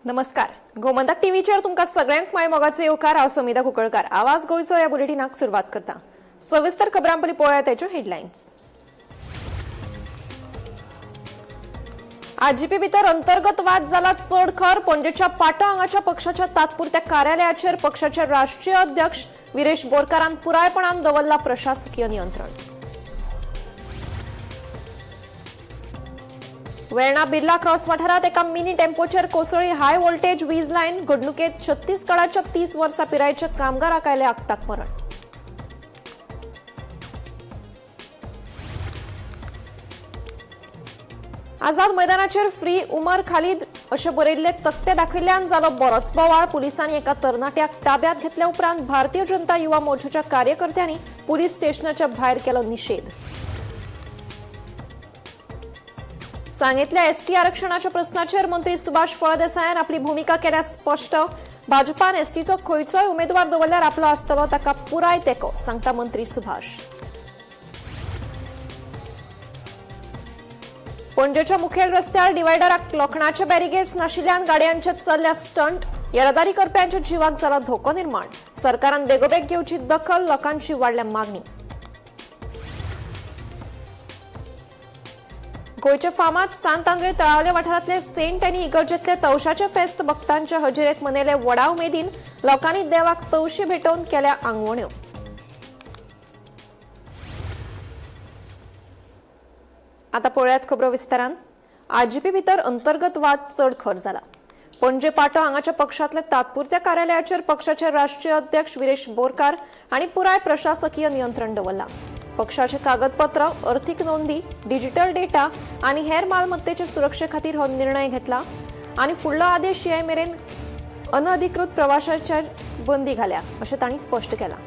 नमस्कार, गोमंतक टीव्हीचेर तुमकां सगळ्यांक माय मोगाचे येवकार. हांव समिता कुंकळकार. आवाज गोंयचो ह्या बुलेटिनाक सुरवात करता. सविस्तर खबरां पयलीं पळोवया तेच्यो हेडलायन्स. आरजीपी भितर अंतर्गत वाद जाला चड खर. पणजेच्या पाटो हांगाच्या पक्षाच्या तात्पुरत्या कार्यालयाचेर पक्षाचे राष्ट्रीय अध्यक्ष विरेश बोरकारान पुरायपणान दवरला प्रशासकीय नियंत्रण. वेर्णा बिर्ला क्रॉस वाठारात एका मिनी टेम्पोचेर कोसळ्ळी हाय व्होल्टेज वीज लायन. घडणुकेत छत्तीसगडाच्या 30 वर्सां पिरायेच्या कामगाराक आयले आक्ताक मरण. आझाद मैदानाचेर फ्री उमर खालीद अशें बरयल्ले तकटे दाखयल्ल्यान जालो बरोच बोवाळ. पुलिसांनी एका तरणाट्याक ताब्यात घेतल्या उपरांत भारतीय जनता युवा मोर्चाच्या कार्यकर्त्यांनी पुलीस स्टेशनाच्या भायर केलो निशेध. सांगेंतल्या एसटी आरक्षणाच्या प्रस्नाचेर मंत्री सुभाष फळदेसायान आपली भुमिका केल्या स्पश्ट. भाजपान एसटीचो खंयचोय उमेदवार दवरल्यार आपलो आसतलो ताका पुराय तेंको, सांगता मंत्री सुभाष. पणजेच्या मुखेल रस्त्यार डिवायडराक लोखणाचे बॅरिगेट्स नाशिल्ल्यान गाडयांचे चल्ल्या स्टंट. येरादारी करप्यांच्या जिवाक जाला धोको निर्माण. सरकारान बेगोबेग घेवची दखल, लोकांची वाडल्या मागणी. गोंयचे फामाद सांत आंद्रे तळावले वाठारांतले सेंट आनी इगर्जेतले तवशाचे फेस्त भक्तांच्या हजेरेत मनयले व्हडा उमेदीन. लोकांनी देवाक तवशी भेटोवन केल्या आंगवण्यो. आता पळोवयात खबरो विस्तारान. आरजीपी भितर अंतर्गत वाद चड खर जाला. पणजे पाटो हांगाच्या पक्षांतल्या तात्पुरत्या कार्यालयाचेर पक्षाचे राष्ट्रीय अध्यक्ष विरेश बोरकार हांणी पुराय प्रशासकीय नियंत्रण दवरला. पक्षाचे कागदपत्र, अर्थीक नोंदी, डिजिटल डेटा आनी हेर मालमत्तेचे सुरक्षे खातीर हो निर्णय घेतला आनी फुडलो आदेश ये मेरेन अनधिकृत प्रवाशाचेर बंदी घाल्या अशें तांणी स्पश्ट केलां.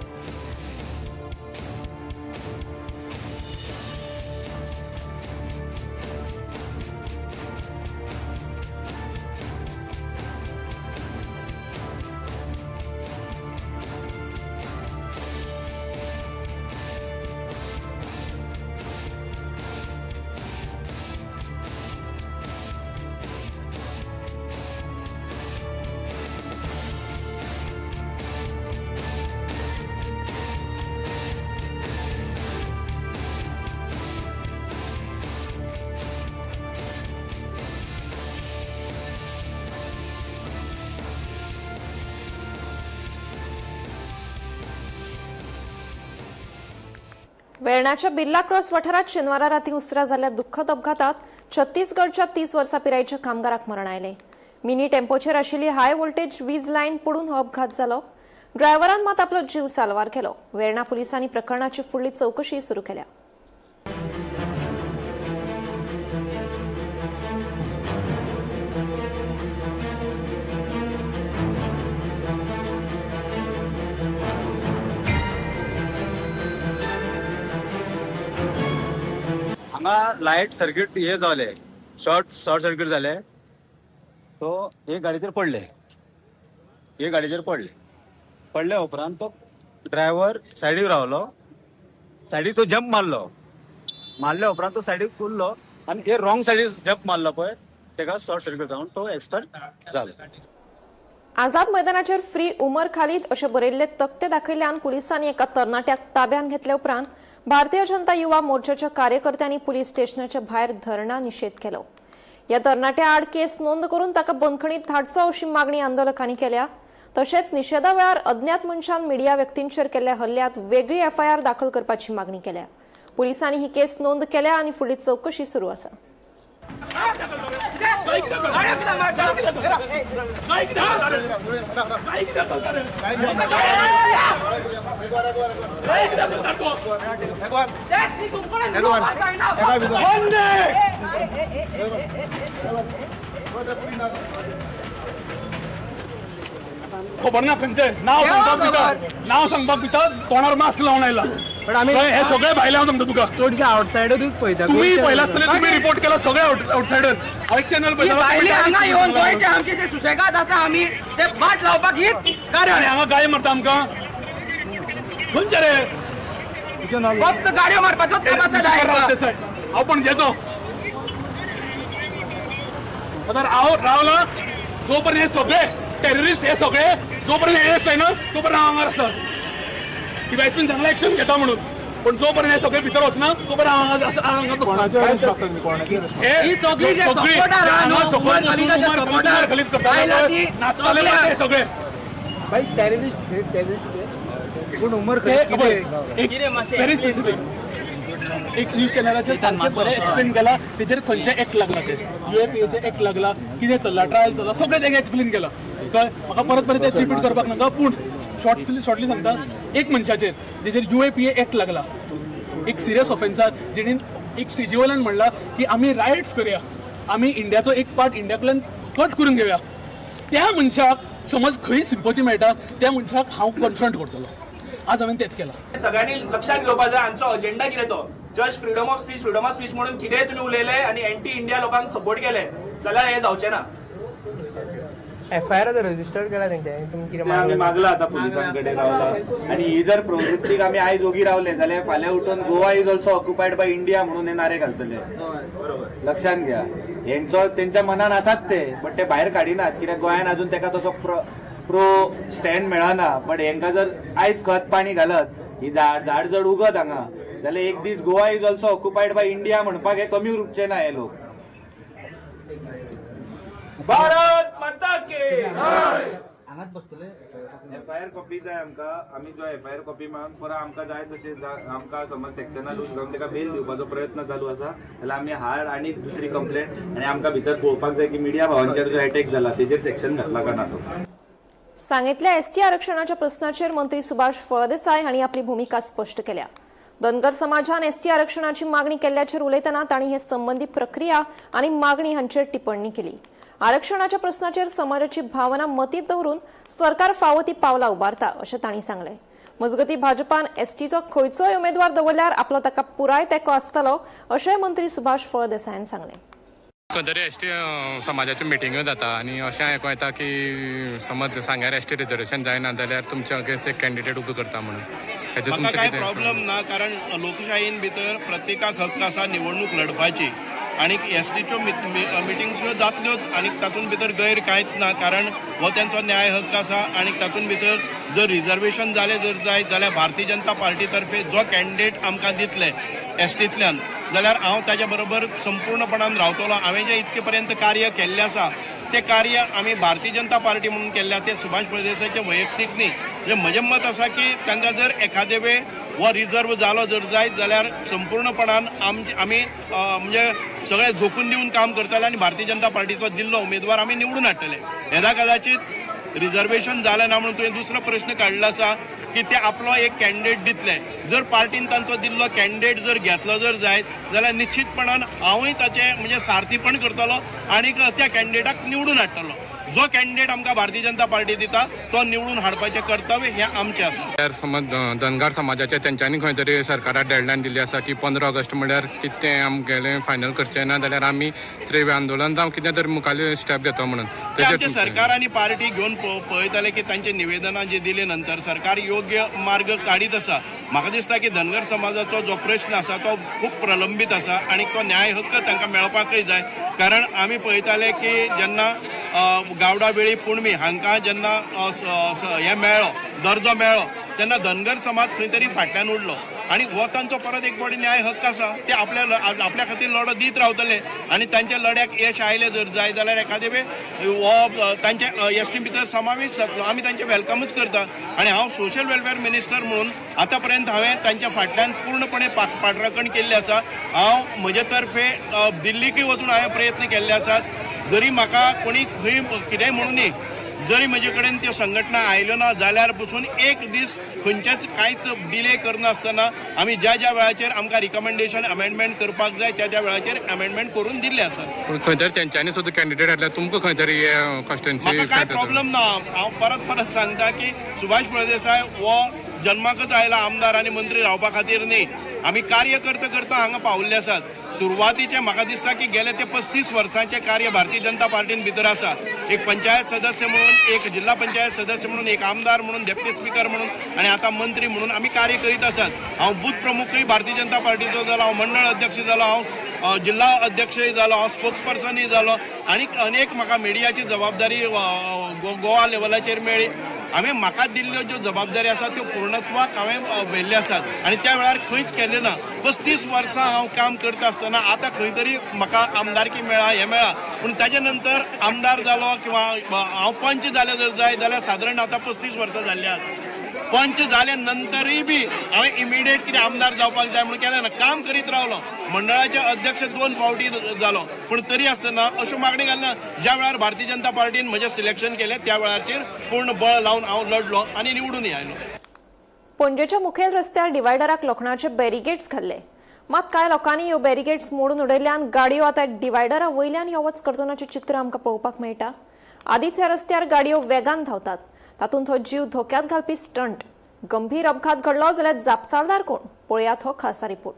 वेर्णाच्या बिर्ला क्रॉस वाठारात शेनवारा राती उसरा जाल्ल्या दुःखद अपघातात छत्तीसगडच्या 30 वर्सां पिरायेच्या कामगाराक मरण आयलें. मिनी टेम्पोचेर आशिल्ली हाय व्होल्टेज वीज लायन पडून हो अपघात जालो. ड्रायव्हरान मात आपलो जीव साल्वार केलो. वेर्णा पुलिसांनी प्रकरणाची फुडली चवकशी सुरू केल्या. हांगा लायट सर्किट हे जाले, शॉर्ट शॉर्ट सर्किट जाले. तो हे गाडयेचेर पडले, हे गाडयेचेर पडले. पडल्या उपरांत तो ड्रायव्हर सायडीक रावलो. सायडीक तो जंप मारलो. मारल्या उपरांत तो सायडीक उरलो आनी हे रॉंग सायडीक जंप मारलो पळय, तेका शॉर्ट सर्किट जावन तो एक्सपायर जालो. आझाद मैदानाचेर फ्री उमर खालीद अशें बरयल्ले तकटे दाखयल्ल्यान पुलिसांनी एका तरणाट्याक ताब्यात घेतले उपरांत भारतीय जनता युवा मोर्चाच्या कार्यकर्त्यांनी पुलीस स्टेशनाच्या भायर धरणा निशेध केलो. ह्या तरणाट्या आड केस नोंद करून ताका बंदखणीत धाडचो अशी मागणी आंदोलकांनी केल्या. तशेंच निशेधा वेळार अज्ञात मनशान मिडिया व्यक्तींचेर केल्ल्या हल्ल्यात वेगळी एफआयआर दाखल करपाची मागणी केल्या. पुलिसांनी ही केस नोंद केल्या आनी फुडली चवकशी सुरू आसा. खबर ना खंयचे नाव सांगपाक भिता, नाव सांगपाक भिता. तोंडार मास्क लावन आयला. पण आमी कळ्ळें? हे सगळे भायले हांव सांगता तुका. चडशे आउटसायडरूच पळयता. तुम्ही पयला आसतले, तुम्ही रिपोर्ट केला सगळे आउटसायडर. हांव एक चॅनल ही भायली हांगा येवन गोंयचे आमचे जे सुशेगाद आसा, आमी ते वाट लावपाक हीच कारण. हांगा गाय मारता आमकां. खंयचे रे? फक्त गाडयो मारपाचोच काम आसता राव जाय. हांव पणजेचो. आतां हांव रावला. जोपर्यंत हे सगळे टेररिस्ट, हे सगळे जोपर्यंत अरेस्ट जायना तोपर्यंत हांव हांगार आसता. डिवायसपीन चांगला एक्शन घेता म्हणून, पण जोपर्यंत हे सगळे भितर वचना तोपर्यंत हांव हांगा आसता. हे ही सगळी जे सगळी supporter आहा न्हू, हांगा सगळे उमर खलीदाचे उमर supporter, Khalid करता आयला ती नाचताले सगळे. ते सगळे. ते पळय, एक व्हेरी स्पेसिफीक एक न्यूज चॅनलाचेर सामकें बरें एक्सप्लेन केला. तेजेर खंयचे एक्ट लागला, ते युएपीएचे एक्ट लागला, कितें चल्ला, ट्रायल चल्ला, सगळें तेंगे एक्सप्लेन केलां. कळ्ळें म्हाका परत परत तें रिपीट करपाक नाका, पूण शॉर्टली सांगता, एक मनशाचेर जेचेर युएपीए एक्ट लागला, एक सिरियस ऑफेन्सार, जेणेन एक स्टेजी वयल्यान म्हणलां की आमी रायट्स करया, आमी इंडियाचो एक पार्ट इंडिया कडल्यान कट करून घेवया, त्या मनशाक समज खंय सिंपती मेळटा, त्या मनशाक हांव कन्फ्रंट करतलो. आज हांवें तेंच केलां. सगळ्यांनी लक्षात घेवपाक जाय हांचो अजेंडा कितें तो. Just freedom of speech, freedom of speech म्हणून कितेंय तुमी उलयले आनी एंटी इंडिया लोकांक सपोर्ट केले जाल्यार हें जावचें ना. एफआयआर रजिस्टर केला तेंच्या, तुमी कितें ते आमी मागला आता पुलिसांकडे रावला आणि ही जर प्रवृत्तीक आमी आयज ओगी रावले जाल्यार फाल्यां उठून "Goa is also occupied by India" म्हणून हे नारे घालतले. लक्षात घ्या, हेंचो तेंच्या मनान आसात ते, बट ते भायर काडिनात कित्याक गोंयान अजून तेका तसो प्रो स्टँड मेळना. बट हेंका जर आयज खत पाणी घालत, ही झाड झाड जर उगत हांगा जाल्यार एक दीस "Goa is also occupied by India" म्हणपाक हे कमी उरचे ना हे लोक. भारत माता की. एफआयआर कॉपी जाय आमकां. आमी जो एफआयआर कॉपी मेळोन परत आमकां जाय तशें आमकां समज सेक्शनार घालून ताका बेल दिवपाचो प्रयत्न चालू आसा, जाल्यार आमी हाड आनी दुसरी कंप्लेंट. आनी आमकां भितर पळोवपाक जाय की मिडिया भावांचेर जो एटॅक जाला तेजेर सेक्शन घातला काय ना तो. सांगेंतल्या एसटी आरक्षणाच्या प्रस्नाचेर मंत्री सुभाष फळदेसाय हांणी आपली भुमिका स्पश्ट केल्या. धनगर समाजान एसटी आरक्षणाची मागणी केल्ल्याचेर उलयतना तांणी हे संबंदी प्रक्रिया आनी मागणी हांचेर टिप्पणी केली. आरक्षणाच्या प्रस्नाचेर समाजाची भावना मतींत दवरून सरकार फावो ती पावलां उबारता अशें तांणी सांगलें. मजगतीं, भाजपान एसटीचो खंयचोय उमेदवार दवरल्यार आपलो ताका पुराय तेंको आसतलो अशेंय मंत्री सुभाष फळदेसायान सांगलें. खंय तरी एसटी समाजाच्यो मिटिंग्यो जाता आनी अशें आयकूं येता की समज सांग्यार एसटी रिजर्वेशन जायना जाल्यार तुमच्या अगेन्स्ट एक कॅन्डिडेट उबो करता म्हणून. हेजें म्हाका तुमचें कांय कितें? प्रॉब्लम ना, कारण लोकशायेन भितर प्रत्येकाक हक्क आसा निवडणूक लढपाची आनी एसटीच्यो मिटिंग्स ह्यो जातल्योच आनी तातूंत भितर गैर कांयच ना, कारण हो तेंचो न्याय हक्क आसा. आनी तातूंत भितर जर रिजर्वेशन जालें जर जायत जाल्यार भारतीय जनता पार्टी तर्फे जो कॅन्डिडेट आमकां दितले एसटींतल्यान जाल्यार हांव ताच्या बरोबर संपूर्णपणान रावतलो. हांवें जें इतके पर्यंत कार्य केल्लें आसा तें कार्य आमी भारतीय जनता पार्टी म्हणून केल्लें, तें सुभाष फळदेसायचें वैयक्तीक न्ही. म्हणजे म्हजें मत आसा की तांकां जर एखादे वेळ हो रिजर्व जालो जर जायत जाल्यार संपूर्णपणान आमचे आमी म्हणजे सगळे झोकून दिवन काम करतले आनी भारतीय जनता पार्टीचो दिल्लो उमेदवार आमी निवडून हाडटले. येदा कदाचित रिजर्वेशन जालें ना म्हणून तुवें दुसरो प्रश्न काडलो आसा की ते आपलो एक कॅन्डिडेट दितले. जर पार्टीन तांचो दिल्लो कॅन्डिडेट जर घेतलो जर जायत जाल्यार निश्चितपणान हांवूय ताचें म्हणजे सारथीपण करतलो आनी त्या कॅन्डिडेटाक निवडून हाडटलो. जो कॅन्डिडेट आमकां भारतीय जनता पार्टी दिता तो निवडून हाडपाचें कर्तव्य हें आमचें आसा. जाल्यार समज धनगर समाजाचे तेंच्यांनी खंय तरी सरकाराक डेडलायन दिल्ली आसा की 15 ऑगस्ट म्हळ्यार कितें आमगेलें फायनल करचें ना जाल्यार आमी तीव्र आंदोलन जावं कितें तरी मुखाल्ले स्टेप घेतो म्हणून. ते आमचे तुमचें- सरकार आनी पार्टी घेवन पळयताले की तांचे निवेदनां जी दिले नंतर सरकार योग्य मार्ग काडीत आसा. म्हाका दिसता की धनगर समाजाचो जो प्रश्न आसा तो खूब प्रलंबीत आसा आनी तो न्याय हक्क तांकां मेळपाकय जाय, कारण आमी पळयताले की जेन्ना गावडा, वेळीप, कुणबी हांकां जेन्ना हें मेळ्ळो, दर्जो मेळ्ळो, तेन्ना धनगर समाज खंय तरी फाटल्यान उरलो आनी हो तांचो परत एक फावटी न्याय हक्क आसा. ते आपल्या आपल्या खातीर लढो दीत रावतले आनी तांच्या लढ्याक यश आयलें जर जाय जाल्यार एखादे वेळ हो तांचे एसटी भितर समावेश जातलो. आमी तांचे वेलकमूच करता आनी हांव सोशल वेलफेअर मिनिस्टर म्हणून आतां पर्यंत हांवें तांच्या फाटल्यान पूर्णपणे पाठराखण केल्ली आसा. हांव म्हजे तर्फे दिल्लीकूय वचून हांवें प्रयत्न केल्ले आसात. जरी म्हाका कोणी खंय कितेंय म्हणूं न्ही, जरी म्हजे कडेन त्यो संघटना आयल्यो ना जाल्यार पसून एक दीस खंयचेच कांयच डिले करनासतना आमी ज्या ज्या वेळाचेर आमकां रिकमेंडेशन अमेंडमेंट करपाक जाय त्या त्या वेळाचेर अमेंडमेंट करून दिल्ले आसात. पूण खंय तरी तेंच्यांनी सुद्दां कॅन्डिडेट घातल्यार तुमकां खंय तरी कॉन्स्टिट्युएन्सी म्हाका कांय प्रॉब्लम ना. हांव परत परत सांगता की सुभाष फळदेसाय हो जन्माकच आयला आमदार आनी मंत्री रावपा खातीर न्ही. आमी कार्य करता करता हांगा पावल्ले आसात. सुरवातीचे म्हाका दिसता की गेले ते 35 वर्सांचे कार्य भारतीय जनता पार्टीन भितर आसा. एक पंचायत सदस्य म्हणून, एक जिल्हा पंचायत सदस्य म्हणून, एक आमदार म्हणून, डेप्युटी स्पीकर म्हणून आनी आतां मंत्री म्हणून आमी कार्य करीत आसात. हांव बूथ प्रमुखूय भारतीय जनता पार्टीचो जालो, हांव मंडळ अध्यक्ष जालो, हांव जिल्हा अध्यक्षय जालो, हांव स्पोक्स पर्सनूय जालो. आनीक अनेक म्हाका मिडियाची जबाबदारी गोवा लेवलाचेर मेळ्ळी. हांवें म्हाका दिल्ल्यो ज्यो जबाबदारी आसा त्यो पूर्णत्वाक हांवें व्हेल्ल्यो आसात आनी त्या वेळार खंयच केल्लें ना. 35 वर्सां हांव काम करता आसतना आतां खंय तरी म्हाका आमदारकी मेळ्ळा, हें मेळ्ळा, पूण ताजे नंतर आमदार जालो किंवा हांव पंच जालें जर जायत जाल्यार सादारण आतां 35 वर्सां जाल्लीं आसात. पंच जाल्या नंतरूय बी हांवें इमिडिएट कितें आमदार जावपाक जाय म्हणून केलें ना, काम करीत रावलो. मंडळाचे अध्यक्ष 2 फावटी जालो, पूण तरी आसतना अश्यो मागणी घालना. ज्या वेळार भारतीय जनता पार्टीन म्हजें सिलेक्शन केलें त्या वेळाचेर पूर्ण बळ लावन हांव लढलो आनी निवडून आयलो. पणजेच्या मुखेल रस्त्यार डिवायडराक लोखणाचे बॅरिगेट्स घाल्ले, मात कांय लोकांनी ह्यो बॅरिगेट्स मोडून उडयल्ल्यान गाडयो आतां डिवायडरा वयल्यान यो वच करतनाचें चित्र आमकां पळोवपाक मेळटा. आदींच ह्या रस्त्यार गाडयो वेगान धांवतात, तातूंत हो जीव धोक्यांत घालपी स्टंट. गंभीर अपघात घडलो जाल्यार जापसालदार कोण? पळयात हो खासा रिपोर्ट.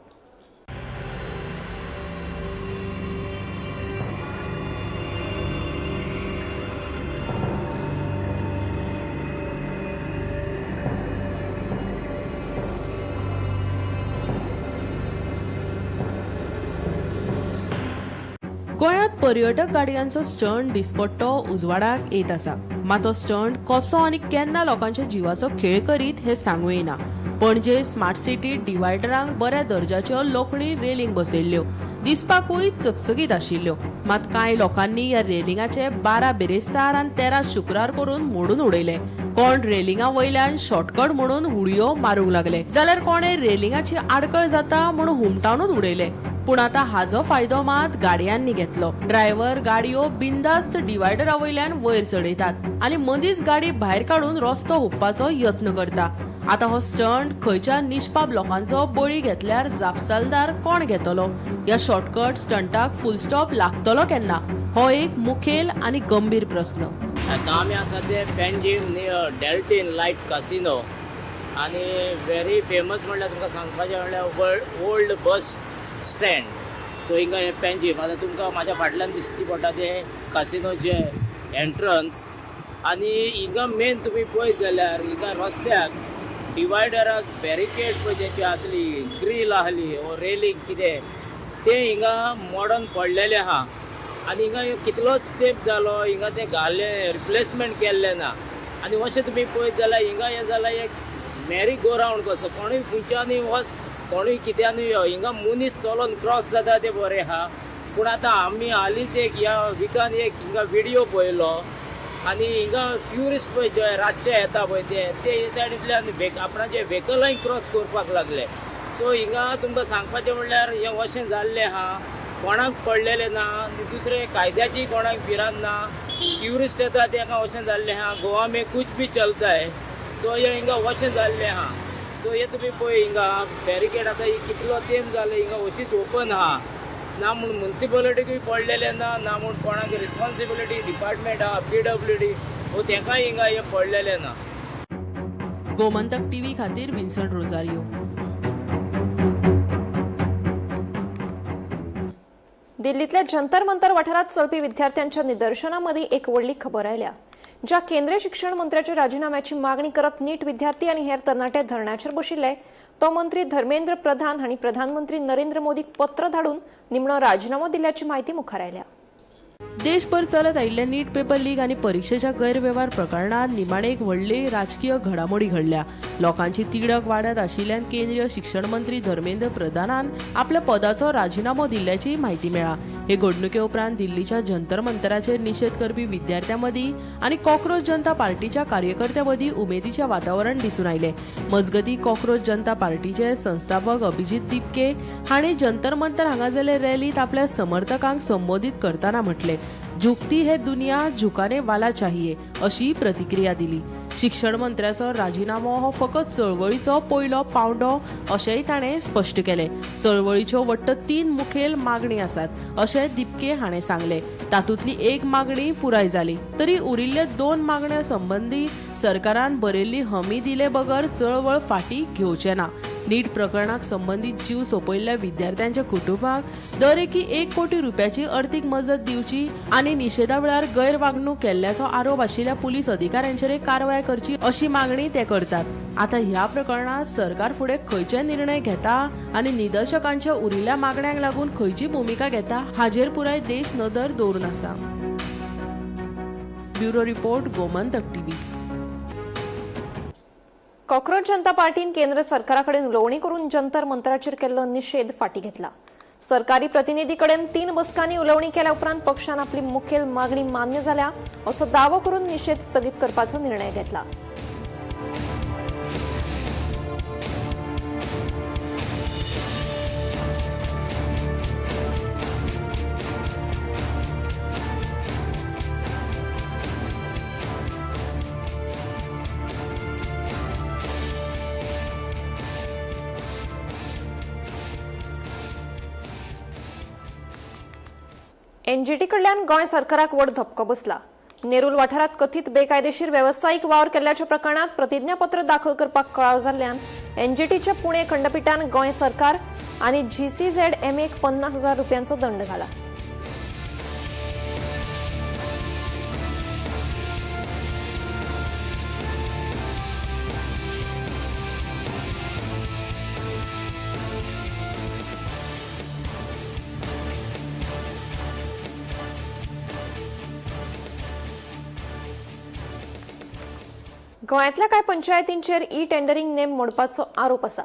गोंयांत पर्यटक गाडयांचो स्टंट दिसपट्टो उजवाडाक येत आसा. मात तो स्टंट कसो आनी केन्ना लोकांच्या जिवाचो खेळ करीत हें सांगू येना. पणजे स्मार्ट सिटी डिवायडरांक बऱ्या दर्जाच्यो लोखणी रेलिंग बसयल्ल्यो, दिसपाकूय चकचकीत आशिल्ल्यो. मात कांय लोकांनी ह्या रेलिंगाचे 12 बिरेस्तार आनी 13 शुक्रार करून मोडून उडयले. कोण रेलिंगा वयल्यान शॉर्टकट म्हणून उडयो मारूंक लागले, जाल्यार कोणे रेलिंगाची आडकळ जाता म्हणून हुमटावनूच उडयले. पूण आतां हाजो फायदो मात गाडयांनी घेतलो. ड्रायव्हर गाडयो बिंदास्त डिवायडरा वयल्यान वयर चडयतात आनी मदींच गाडी भायर काडून रस्तो हुपपाचो यत्न करता. आतां हो स्टंट खंयच्या निष्पाप लोकांचो बळी घेतल्यार जापसालदार कोण घेतलो? ह्या शॉर्टकट स्टंटाक फुल स्टॉप लागतलो केन्ना? हो एक मुखेल आनी गंभीर प्रस्न. आतां आमी आसा ते Panjim near Deltin light casino आनी व्हेरी फेमस म्हणल्यार तुमकां सांगपाचें म्हणल्यार ओल्ड बस स्टँड. सो हिंगा हें पेंजीम आतां तुमकां म्हाज्या फाटल्यान दिसती पडटा तें कासिनोचें एंट्रन्स. आनी हिंगा मेन तुमी पळयत जाल्यार हिंगा रस्त्याक डिवायडराक बॅरिकेड पळय जेची आसली, ग्रील आहली वो रेलिंग कितें तें हिंगा मोडोन पडलेलें आहा. आनी हिंगा कितलोच तेंप जालो हिंगा तें घाल्लें, रिप्लेसमेंट केल्लें ना. आनी अशें तुमी पळयत जाल्यार हिंगा हें जालां एक मॅरी गो रावंड कसो, कोणूय खंयच्यानूय वच, कोणूय कित्यानूय यो, हिंगा मनीस चलोन क्रॉस जाता तें बरें आहा. पूण आतां आमी हालींच एक ह्या विकान एक हिंगा विडियो पळयलो आनी हिंगा ट्युरिस्ट पळय जे रातचे येता पळय ते हे सायडींतल्यान आपणाचे व्हेकलांय क्रॉस करपाक लागले. सो हिंगा तुमकां सांगपाचें म्हणल्यार हें अशें जाल्लें आहा, कोणाक पडलेलें ना, दुसरें कायद्याची कोणाक भिरांत ना. ट्युरिस्ट येता तेका अशें जाल्लें आहा, गोवा में कुछ भी चलता है. सो हें हिंगा अशें जाल्लें आहा. सो हे तुमी पळय हिंगा बॅरिकेड आतां ही कितलो तेंप जालो हिंगा अशीच ओपन आहा ना, म्हूण मुन्सिपालिटीकूय पडलेलें ना, ना म्हूण कोणाक रिस्पॉन्सिबिलिटी डिपार्टमेंट आहा PWD हो तेकाय हिंगा हें पडलेलें ना. गोमंतक टीव्ही खातीर विन्संट रोजारियो. दिल्लीतल्या जंतर मंतर वाठारात चलपी विद्यार्थ्यांच्या निदर्शनामध्ये एक व्हडली खबर आयल्या, ज्या केंद्रीय शिक्षण मंत्र्याच्या राजीनाम्याची मागणी करत नीट विद्यार्थी आनी हेर तरणाटे धरण्याचेर बशिल्ले, तो मंत्री धर्मेंद्र प्रधान हांणी प्रधानमंत्री नरेंद्र मोदीक पत्र धाडून निमणो राजीनामो दिल्ल्याची म्हायती मुखार आयल्या. देशभर चलत आयिल्ल्या नीट पेपर लीक आनी परीक्षेच्या गैरवेव्हार प्रकरणात निमाणे एक व्हडली राजकीय घडामोडी घडल्या. लोकांची तिडक वाडत आशिल्ल्यान केंद्रीय शिक्षण मंत्री धर्मेंद्र प्रधानान आपल्या पदाचो राजीनामो दिल्ल्याची म्हायती मेळ्ळा. हे घडणुके उपरांत दिल्लीच्या जंतर मंतराचेर निशेध करपी विद्यार्थ्यां मदीं आनी कॉकरोच जनता पार्टीच्या कार्यकर्त्यां मदीं उमेदीचें वातावरण दिसून आयलें. मजगतीं, कॉकरोच जनता पार्टीचे संस्थापक अभिजीत दिपके हांणी जंतर मंतर हांगा जाल्ले रॅलींत आपल्या समर्थकांक संबोधीत करतना म्हटलें, झुकती है दुनिया झुकाने वाला चाहिए, अशी प्रतिक्रिया दिली. शिक्षण मंत्र्याचो राजीनामो हो फकत चळवळीचो पयलो पावंडो अशेंय ताणें स्पश्ट केलें. चळवळीच्यो वट्ट 3 मुखेल मागणी आसात अशें दिपके हाणें सांगलें. तातूंतली एक मागणी पुराय जाली तरी उरिल्ल्या 2 मागण्या संबंदी सरकारान बरयल्ली हमी दिले बगर चळवळ फाटीं घेवचे ना. नीट प्रकरणाक संबंदीत जीव सोंपयल्ल्या विद्यार्थ्यांच्या कुटुंबाक दरेकी 1 कोटी रुपयाची अर्थीक मजत दिवची आनी निशेधा वेळार गैरवागणूक केल्ल्याचो आरोप आशिल्ल्या पुलीस अधिकाऱ्यांचेर कारवाय करची अशी मागणी ते करतात. आता ह्या प्रकरणात सरकार फुडें खंयचे निर्णय घेता आनी निदर्शकांच्या उरिल्ल्या मागण्यांक लागून खंयची भुमिका घेता हाजेर पुराय देश नदर दवरून आसा. Bureau report, Gomantak TV. Cockroach Janata पार्टीन केंद्र सरकारा कडेन उलोवणी करून जंतर मंतराचेर केल्लो निशेध फाटी घेतला. सरकारी प्रतिनिधी कडेन 3 बसकांनी उलोवणी केल्या उपरांत पक्षान आपली मुखेल मागणी मान्य जाल्या असो दावो करून निशेध स्थगीत करपाचो निर्णय घेतला. एनजीटी कडल्यान गोंय सरकाराक व्हड धपको बसला. नेरूल वाठारांत कथीत बेकायदेशीर वेवसायीक वावर केल्ल्याच्या प्रकरणात प्रतिज्ञापत्र दाखल करपाक कळाव जाल्ल्यान एनजीटीच्या पुणे खंडपिठान गोंय सरकार आनी GCZMA 50,000 रुपयांचो दंड घाला. गोंयांतल्या कांय पंचायतींचेर ई टेंडरिंग नेम मोडपाचो आरोप आसा.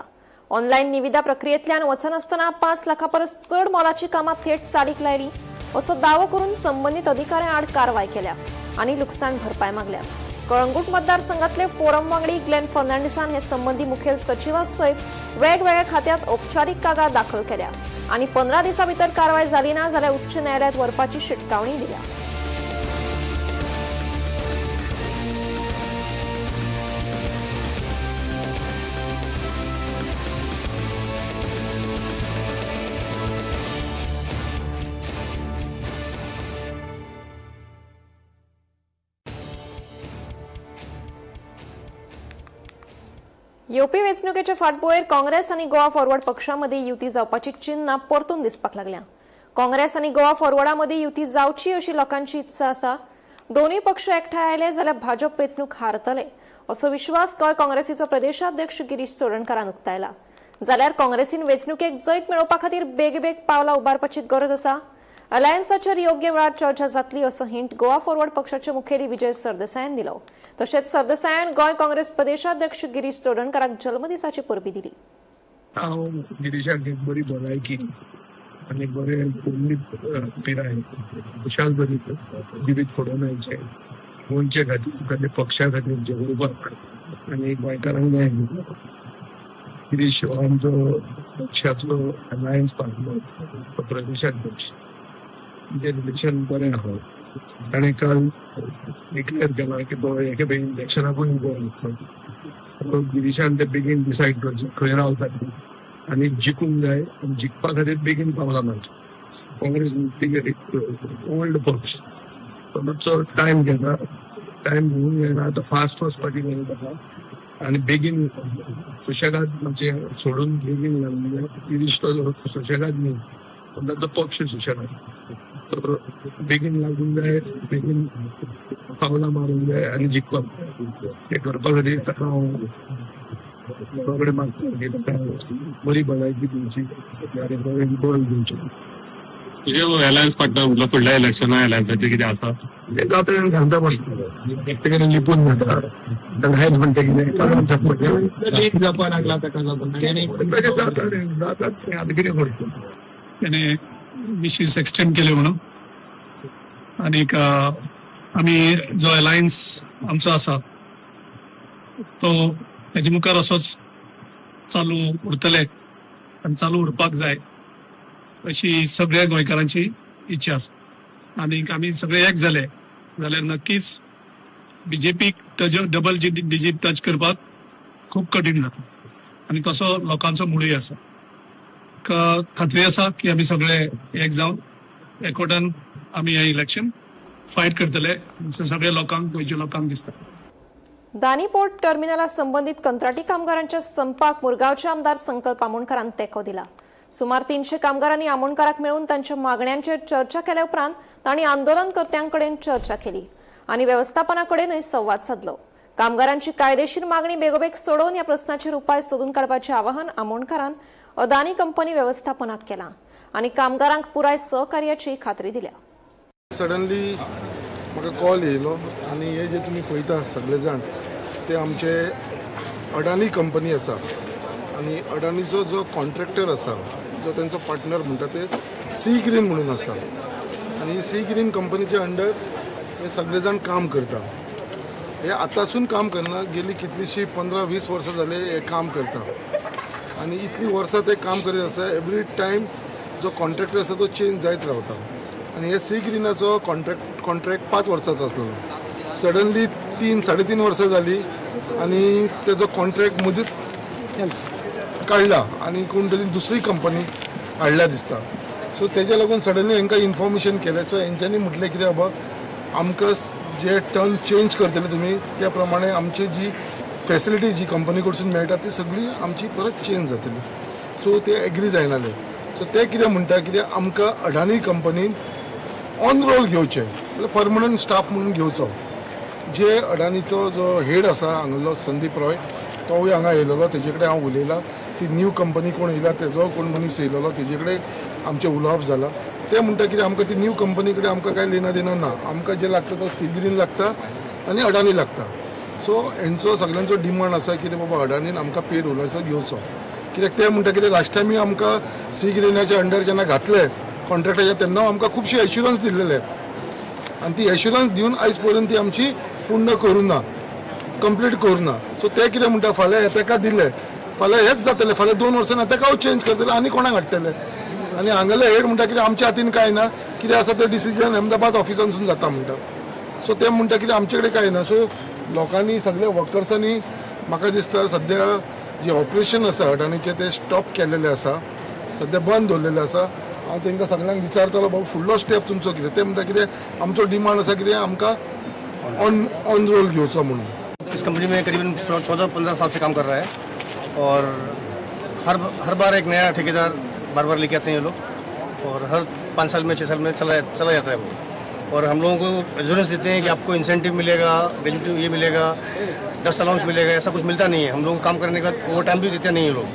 ऑनलायन निविदा प्रक्रियेंतल्यान वचनासतना 5 लाखां परस चड मोलाची कामां थेट चालीक लायली असो दावो करून संबंदीत अधिकाऱ्यां आड कारवाय केल्या आनी लुकसाण भरपाय मागल्या. कळंगूट मतदारसंघातले फोरम वांगडी ग्लेन फर्नांडिसान हे संबंदी मुखेल सचिवा सयत वेगवेगळ्या खात्यात औपचारीक कागाळ दाखल केल्या आनी 15 दिसां भितर कारवाय जाली ना जाल्यार उच्च न्यायालयात व्हरपाची शिटकावणी दिल्या. येवपी वेंचणुकेचे फाटभुंयेर काँग्रेस आनी गोवा फॉरवर्ड पक्षां मदीं युती जावपाची चिन्नां परतून दिसपाक लागल्या. काँग्रेस आनी गोवा फॉरवर्डा मदीं युती जावची अशी लोकांची इत्सा आसा. दोनूय पक्ष एकठांय आयले जाल्यार भाजप वेंचणूक हारतले असो विश्वास गोंय काँग्रेसीचो प्रदेशाध्यक्ष गिरीश चोडणकारान उक्तायला. जाल्यार काँग्रेसीन वेंचणुकेक जैत मेळोवपा खातीर बेगबेग पावलां उबारपाची गरज आसा. अलायन्साचेर योग्य वेळार चर्चा जातली असो हिंट गोवा फॉरवर्ड पक्षाचे मुखेली विजय सरदेसायान दिलो. तशेंच सरदेसायान गोंय काँग्रेस प्रदेशाध्यक्ष गिरीश चोडणकाराक जल्मदिसाची परबी दिली. हांव गिरीशाक एक बरी भलायकी आनी बरे पिराय खुशाल बरी जिवीत फुडोवन मेळचें गोंयचे खातीर आनी पक्षा खातीर झगडपाक आनी गोंयकारांक न्याय दिवपाक. गिरीश हो आमचो पक्षाचो अलायन्स पार्टनर, तो प्रदेशाध्यक्ष. रिलेशन बरें आहा. ताणें काल डिक्लेअर केलां की तो एके बेगीन इलेक्शनाकूय उबो रावतलो. गिरीशान ते बेगीन डिसायड करचें खंय रावता आनी जिखूंक जाय आनी जिखपा खातीर बेगीन पावलां मारचीं. काँग्रेस ओल्ड पक्ष, तो मातसो टायम घेता, टायम घेवंक जायना. आतां फास्ट वचपाची गरज आसा आनी बेगीन सुशेगाद मातशें सोडून बेगीन लागूंक जाय. गिरीश तो सुशेगाद न्ही, पूण ताचो पक्ष सुशेगाद. तर बेगीन लागूंक जाय, बेगीन पावलां मारूंक जाय आनी जिखपाक जाय. तें करपा खातीर ताका हांव देवा कडेन मागता की ताका बरी भलायकी दिवची आनी बरें बळ दिवचें. तुजे अलायन्स पार्टनर म्हटलं फुडल्या इलेक्शना अलायन्साचें कितें आसा तें जाता तें सांगता पडटलें. एकटे कडेन लिपून जाता हेच म्हणटा कितें लीक जावपाक लागला ताका लागून ताचें जाता जाता तें आतां कितें करतलें. त्याने विशीस एक्सटेंड केले म्हणून आनीक आमी जो अलायन्स आमचो आसा तो हेजे मुखार असोच चालू उरतले आनी चालू उरपाक जाय अशी सगळ्या गोंयकारांची इच्छा आसा. आनीक आमी सगळे एक जाले जाल्यार नक्कीच बीजेपीक डबल डिजीट टच करपाक खूब कठीण जाता आनी तसो लोकांचो मुळूय आसा. खात्री आसा की आमी सगळे एक जावन एकवटान आमी हें इलेक्शन फायट करतले सगळे लोकांक, गोंयच्या लोकांक दिसता. दानी पोर्ट टर्मिनला संबंदीत कंत्राटी कामगारांच्या संपाक मुरगांवचे आमदार संकल्प आमोणकारान तेंको दिला. सुमार 300 कामगारांनी आमोणकाराक मेळून तांच्या मागण्यांचेर चर्चा केल्या उपरांत तांणी आंदोलनकर्त्यां कडेन चर्चा केली आनी वेवस्थापना कडेनय संवाद सादलो. कामगारांची कायदेशीर मागणी बेगोबेग सोडोवन ह्या प्रस्नाचेर उपाय सोदून काडपाचें आवाहन आमोणकारान अदानी कंपनी वेवस्थापनाक केलां आनी कामगारांक पुराय सहकार्याची खात्री दिल्या. सडनली म्हाका कॉल येयलो आनी हे जे तुमी पळयता सगळे जाण ते आमचे अडानी कंपनी आसा आनी अडानीचो जो कॉन्ट्रॅक्टर आसा, जो तेंचो पार्टनर म्हणटा ते सी ग्रीन म्हणून आसा आनी सी ग्रीन कंपनीच्या अंडर हे सगळे जाण काम करता. हे आतांसून काम करना, गेली कितलींशीं 15-20 वर्सां जाले हे काम करता आनी इतलीं वर्सां ते काम करीत आसा. एवरी टायम जो कॉन्ट्रॅक्टर आसा तो चेंज जायत रावता आनी हे सी ग्रीनाचो कॉन्ट्रॅक्ट 5 वर्सांचो आसलेलो. सडनली 3-3.5 वर्सां जाली आनी तेजो कॉन्ट्रॅक्ट मदींच काडला आनी कोण तरी दुसरी कंपनी हाडल्या दिसता. सो तेज्या लागून सडनली हांकां इन्फॉर्मेशन केलें. सो हेंच्यांनी म्हटलें कितें बाबा आमकां जे टर्म चेंज करतले तुमी त्या प्रमाणे आमची जी फॅसिलिटी जी कंपनी कडसून मेळटा ती सगळी आमची परत चेंज जातली. सो ते एग्री जायनाले. सो ते कितें म्हणटा कितें आमकां अडानी कंपनीन ऑन रोल घेवचें, परमनंट स्टाफ म्हणून घेवचो. जे अडानीचो जो हेड आसा हांगलो संदीप रॉय, तोवूय हांगा येयलेलो, तेजे कडेन हांव उलयलां. ती न्यू कंपनी कोण येयला तेजो कोण मनीस येयलेलो, तेजे कडेन आमचें उलोवप जालां. ते म्हणटा कितें आमकां ती न्यू कंपनी कडेन आमकां कांय लेना देना ना, आमकां जें लागता तो सी ग्रीन लागता आनी अडानी लागता. सो हेंचो सगळ्यांचो डिमांड आसा कितें बाबा अडानीन आमकां पे रोलाचो घेवचो, कित्याक ते म्हणटा कितें लास्ट टायमूय आमकां सी ग्रीनाच्या अंडर जेन्ना घातले कॉन्ट्रॅक्टाच्या तेन्ना आमकां खुबशे एश्युरन्स दिल्लेले आनी ती एश्युरन्स दिवन आयज पर्यंत ती आमची पूर्ण करूं ना, कंप्लीट करूं ना. सो ते कितें म्हणटा फाल्यां हे ताका दिले, फाल्यां हेच जातलें, फाल्यां 2 वर्सां ताका चेंज करतले आनी कोणाक हाडटले. आनी हांगेले हेड म्हणटा कितें आमच्या हातीन कांय ना, कितें आसा तें डिसिजन अहमदाबाद ऑफिसांसून जाता म्हणटा. सो ते म्हणटा कितें आमचे कडेन कांय ना. सो लोकांनी सगल्या वर्कर्सांनी म्हाका दिसता सद्या जे ऑपरेशन आसा अडानीचें तें स्टॉप केलेलें आसा, सद्या बंद दवरलेलें आसा. हांव तांकां सगल्यांक विचारतालो बाबा फुडलो स्टेप तुमचो कितें, ते म्हणटा कितें आमचो डिमांड आसा कितें आमकां ऑन रोल घेवचो म्हणून. इस कंपनी में करीबन 14-15 साल से काम कर रहा है और हर बार एक नया ठेकेदार बार बार लेके आते हैं ये लोग और हर 5 साल में 6 साल में चला चला जाता है वो. और हम लोगों को एश्योरेंस देते हैं कि आपको इंसेंटिव मिलेगा, ग्रेजुएटी ये मिलेगा, 10 अलाउंस मिलेगा, ऐसा कुछ मिलता नहीं है. हम लोगों को काम करने का ओवर टाइम भी देते नहीं है लोग,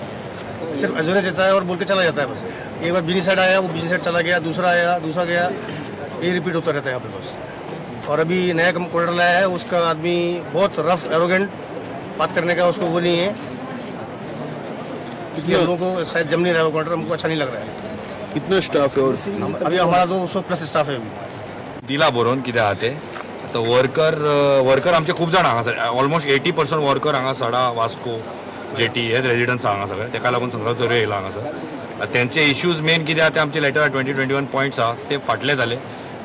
सिर्फ एश्योरेंस देता है और बोल के चला जाता है बस. एक बार बिजनेस साइड आया, वो बिजनेस साइड चला गया, दूसरा आया, दूसरा गया, ये रिपीट होता रहता है यहाँ पे बस. और अभी नया कंप्यूटर लाया है, उसका आदमी बहुत रफ एरोगेंट बात करने का उसको वो नहीं है, इसलिए हम लोगों को शायद जम नहीं रहा है वो काउंटर, हमको अच्छा नहीं लग रहा है. कितना स्टाफ है? और अभी हमारा 200 प्लस स्टाफ है अभी. दिला बरोवन कितें आहा तें. आतां वर्कर आमचे खूब जाण हांगासर, ऑलमोस्ट 80% वर्कर हांगा सडा, वास्को, जेटी हेच रेजिडंट्स आहा हांगा सगळे. तेका लागून संग्राम चोरयो येयला हांगासर. तेंचे इश्यूज मेन कितें आहा ते आमचे लेटर 2021 पॉयंट्स आहा ते फाटले जाले.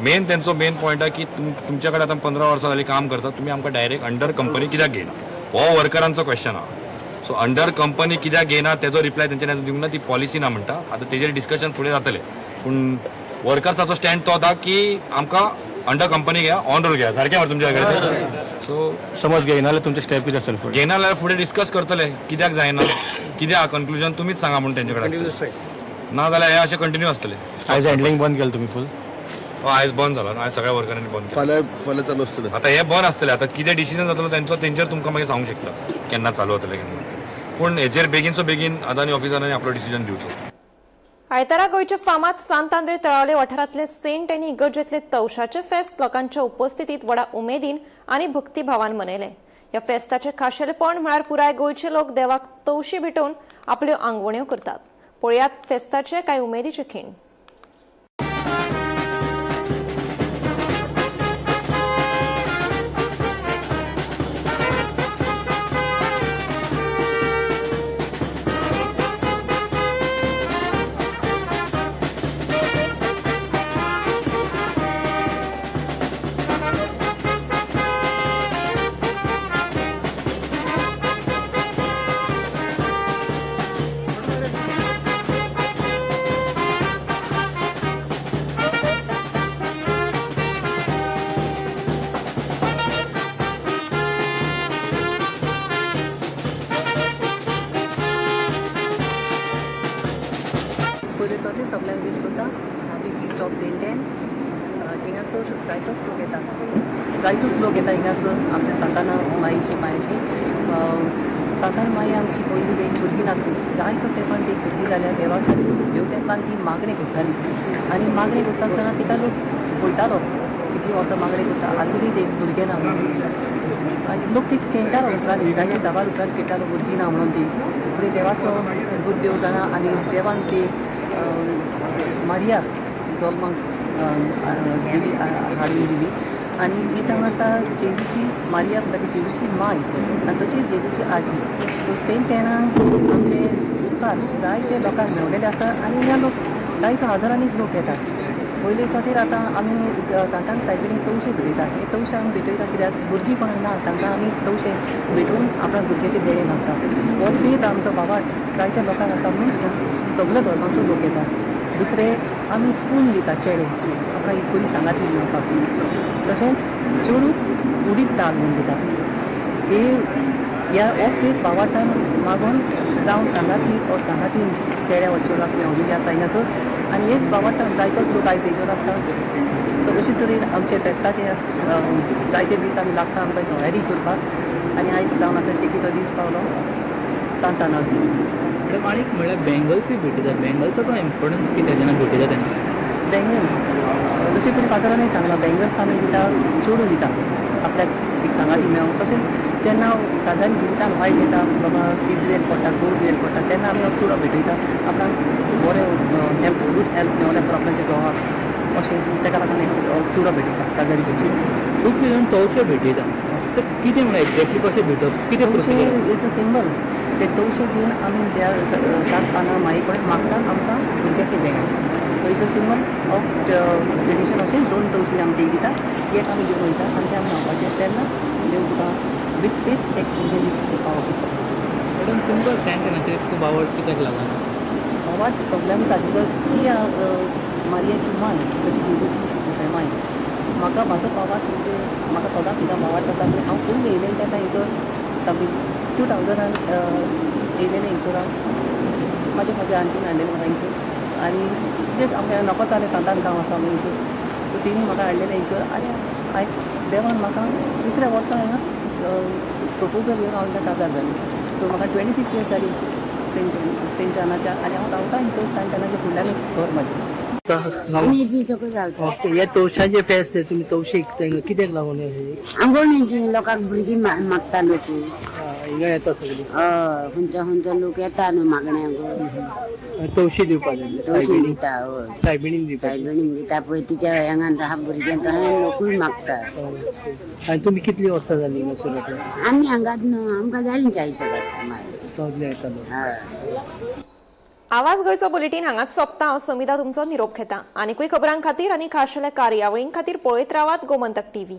मेन तेंचो मेन पॉयंट आहा की तुमचे कडेन आतां 15 वर्सां जालीं काम करता, तुमी आमकां डायरेक्ट अंडर कंपनी कित्याक घेयना, हो वर्करांचो क्वेश्चन आहा. सो अंडर कंपनी कित्याक घेयना तेजो रिप्लाय तेंच्यांनी आजून दिवंक ना, ती पॉलिसी ना म्हणटा. आतां तेजेर डिस्कशन फुडें जातलें, पूण वर्कर्साचो स्टँड तो आसा की आमकां अंडर कंपनी घेया, ऑन रोल घेया, सारकें मरे तुमच्या कडेन. सो समज घेयना जाल्यार तुमचे स्टेप कितें आसतले फुडें? घेयना जाल्यार फुडें डिस्कस करतले कित्याक जायना, कितें आहा कन्क्लुजन तुमीच सांगा म्हूण तेंचे कडेन. ना जाल्यार हें अशें कंटिन्यू आसतलें. आयज हँडलिंग बंद केलें तुमी फूल? आयज बंद जाला, आयज सगळ्या वर्करांनी बंद केलें. फाल्यां फाल्यां चालू आसतलें. आतां हें बंद आसतलें, आतां कितें डिसिजन जातलो तेंचो तेंचेर तुमकां मागीर सांगूंक शकता केन्ना चालू जातलें केन्ना, पूण हेजेर बेगीनचो बेगीन अदानी ऑफिसरांनी आपलो डिसिजन दिवचो. आयतारा गोंयच्या फामाद सांत आंद्रे तळावले वाठारांतले सेंट आनी इगर्जेतले तवशाचे फेस्त लोकांच्या उपस्थितीत व्हडा उमेदीन आनी भक्तिभावान मनयले. ह्या फेस्ताचें खाशेलेपण म्हळ्यार पुराय गोंयचे लोक देवाक तवशी भेटोवन आपल्यो आंगवण्यो करतात. पळयात फेस्ताचे कांय उमेदीचे खीण. पयले चवथी सगल्यांक वीश करता happy feast of Saint Anne. हिंगासर जायतोच लोक येता, जायतोच लोक येता हिंगासर आमच्या सांताना माईशी मायशी. सांतान माई आमची पयलीं एक भुरगीं नासली, जायतो तेंपान ती भुरगीं जाल्या देवाच्या देव तेंपान ती मागणें करताली आनी मागणें करता आसतना तिका लोक पळयतालो. इतलीं वर्सां मागणें करता, आजुनूय ते भुरगें ना म्हणून. आनी लोक ती खेळटालो उपरांत, जायते साबार उपरांत खेळटालो भुरगीं ना म्हणून ती. पूण देवाचो गुरदेव जाणा आनी देवान ती मारिया जल्माक दिली, हाडून दिली. आनी ही जावन आसा जेजूची मारिया म्हणटा ती जेजूची माय आनी तशीच जेजूची आजी. सो सेंट एनान आमचे उपकार जायते लोकांक मेवलेले आसा आनी ह्या लोक जायते हजारांनीच लोक येतात. पयले सुवातेर आतां आमी सांतान सायबिणीक तवशे भेटयता. हे तवशे आमी भेटयता कित्याक भुरगीं कोणाक ना तांकां आमी तवशे भेटोवन आपल्या भुरग्याचे देणें मागता. हो फेथ आमचो भावार्थ जायत्या लोकांक आसा म्हणून सगल्या धर्माचो लोक येता. दुसरें आमी स्पून दिता चेडे आपणाक एक बरी सांगाती मेळपाक. तशेंच चेडूं उडीद दाल म्हूण दिता. हे ह्या हो फेथ भावार्थान मागून जावं सांगाती हो सांगातीन चेड्या वा चेडवाक मेवलेली आसा हिंगासर. आनी हेच भावार्थान जायतोच लोक आयज येयलेलो आसा. सो अशे तरेन आमचे फेस्ताचे जायते दीस आमी लागता आमकां तयारी करपाक. आनी आयज जावन आसा शेकी तो दीस पावलो सांतानाचो. मॅडम, आनी म्हणल्यार बँगल्सूय भेटयता, बँगल्साचो इम्पोर्टन्स कितें जेन्ना भेटयता तेन्ना? बँगल जशें पयलीं फादरानूय सांगलां, बँगल्स आमी दिता, चेडूं दिता आपल्याक एक सांगाती मेळोंक. तशेंच जेन्ना काजारी जिवितान वायट येता, बाबा एक दुयेंत पडटा, घोव दुयेंत पडटा, तेन्ना आमी हो चुडो भेटयता आपणाक बरें हेल्थ, गूड हेल्थ मेवल्या आपणाच्या घोवाक, अशें ताका लागून एक चुडो भेटयता काजारी जिवितान. खुबशे जाण तवशे भेटयता, तर कितें म्हणल्यार एक्झॅक्टली कशें भेटप, कितें प्रोसिजर? It's a symbol. ते तवशे घेवन आमी त्या 7 पानां माई कडेन मागता आमकां भुरग्याचें देणें. So it's a symbol of tradition. अशें 2 तवशीं आमी ते दिता, एक आमी घेवन वयता आनी ते आमी न्हांवपाचें, तेन्ना देव तुका विथ फेथ एक भुरगें दिता पावो करता. मॅडम, तुमकां सेंट एनाचेर खूब आवड कित्याक लागून? आवड सगल्यांक आसा because ती मारियाची माय, तशी जेजूची माय. म्हाका म्हाजो भावार्थ म्हणजे म्हाका सदांच सुद्दां भावार्थ आसा. आनी हांव फूल येयलें तेन्ना हिंगसर समथींग 2000 येयलेलें हिंगसर हांव, म्हाजे म्हज्या आंटीन हाडलेलें म्हाका हिंगसर. आनी तेच आमकां नकोच जालें सांतान गांव आसा म्हणून हिंगसर. सो तेणी म्हाका हाडलेलें हिंगसर. आनी हांवें देवान म्हाका दुसऱ्या वर्सा हांगा प्रपोजल येवन हांव हिंगा काजार जालें. सो म्हाका 26 इयर्स जाली सेंट जानाच्या. आनी हांव रावता हिंगसर सेंट जानाच्या फुडल्यानूच घर म्हाजें. आमी बी सगळें घालता. ओके, हे तवशाचे फेस्त तुमी तवशे विकता, कित्याक लागून? आंगवणीची लोकांक भुरगीं मागता लोक. हिंगा येता सगळीं? हय, खंयचो खंयचो लोक येता न्हू मागण्याक. तवशे दिवपाक? तवशी दिता, हय. सायबिणीक दिवपाक? सायबिणीक दिता पळय, तिच्या हांगा आहा भुरगें तशें लोकूय मागता. आनी तुमी कितली वर्सां जालीं हिंगासर? आमी हांगाच न्हू, आमकां जालीं 40 वर्सां मागीर. सगळे येता लोक. हय. आवाज गोंयचो बुलेटीन हांगाच सोंपता. हांव समिता तुमचो निरोप घेता. आनीकूय खबरां खातीर आनी खाशेल्या कार्यावळीं खातीर पळयत रावात गोमंतक टीव्ही.